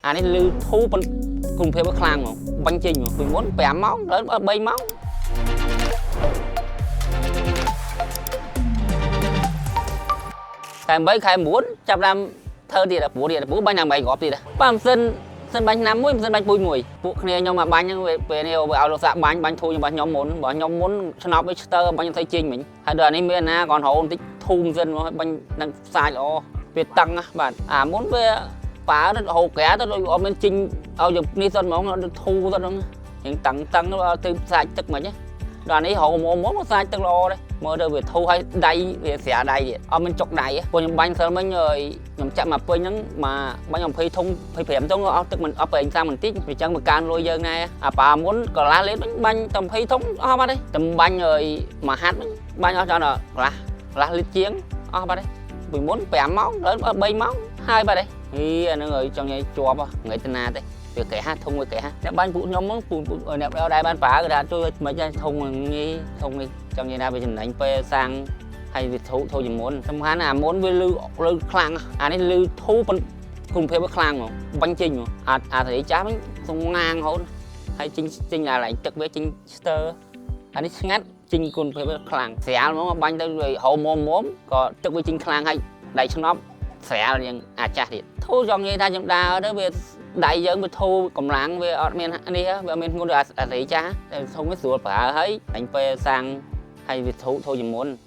អានេះលឺធូរប៉ុនគុណភាពវាខ្លាំងហ្មងបាញ់ចេញហ្មងពីមុន5ម៉ោងដល់3ម៉ោងខែ8ខែ9ចាប់ដើមធ្វើទៀតព្រោះទៀតព្រោះបាញ់ដល់8គ្រាប់ទៀតបាទម៉ាស៊ីនសិនបាញ់ឆ្នាំមួយម៉ាស៊ីនបាញ់ពូជមួយពួកគ្នាខ្ញុំមកបាញ់ហ្នឹងពេលនេះវាឲ្យលោកសាក់បាញ់បាញ់ធូររបស់ខ្ញុំមុនរបស់ខ្ញុំមុនឆ្នប់វាស្ទើបាញ់ទៅចេញមិញហើយដល់អានេះមានណាគាត់រហូតបន្តិចធូរម៉ាស៊ីនមកបាញ់នឹងផ្សាយល្អវាតឹងណាបាទអាមុនវាប៉ើទៅរហូតក្រាទៅដូចអត់មានចេញឲ្យយើងនេះសិនហ្មងធូរទៅហ្នឹងយើងតឹងតឹងទៅផ្សាយទឹកមិនដល់នេះរហូតមកមកផ្សាយទឹកល្អដែរមើលទៅវាធូរហើយដៃវាស្រាដៃទៀតអត់មានចុកដៃពួកខ្ញុំបាញ់សិលមិញខ្ញុំចាក់មកពេញហ្នឹងមកបាញ់20ធុង25ធុងអស់ទឹកមិនអស់ប្រេងសាំបន្តិចវាចឹងមកកើនលុយយើងណែអាប៉ាមុនកន្លះលីត្របាញ់តែ20ធុងអស់បាត់ទេតែបាញ់ហើយមួយហាត់ហ្នឹងបាញ់អស់ចង់ដល់កន្លះកន្លះលីត្រជាងអស់បាត់ទេពីមុន5ម៉ោងដល់3ម៉ោងហើយបាត់ទេហីអាហ្នឹងហើយចង់និយាយជាប់ថ្ងៃតាណាទេវាកែហាធុងវាកែហាអ្នកបាញ់ពួកខ្ញុំហ្នឹងពួកអ្នកដែរបានប្រើគេថាជួយមិនធុងងាយធុងនេះចង់និយាយថាវាចំណេញពេលសាំងហើយវាធូរធូរជាងមុនសំខាន់អាមុនវាលឺលឺខ្លាំងអានេះលឺធូរប៉ុនគុណភាពវាខ្លាំងហ្មងបាញ់ចេញហ្មងអាអាសេរីចាស់វិញសងងាងរហូតហើយចេញចេញអាឡែងទឹកវាចេញស្ទើអានេះស្ងាត់ចេញគុណភាពវាខ្លាំងស្រាលហ្មងបាញ់ទៅវាហូរមុំមុំក៏ទឹកវាចេញខ្លាំងហើយដៃឆ្នប់ស្រាលជាងអាចាស់ទៀតធូរចង់និយាយថាខ្ញុំដើរទៅវាដៃយើងវាធូរកម្លាំងវាអត់មាននេះវាអត់មានធ្ងន់ដូចអាសេរីចាស់តែធុងវាស្រួលប្រើហើយអញពេលសាំងហើយវាធូរធូរជាងមុន។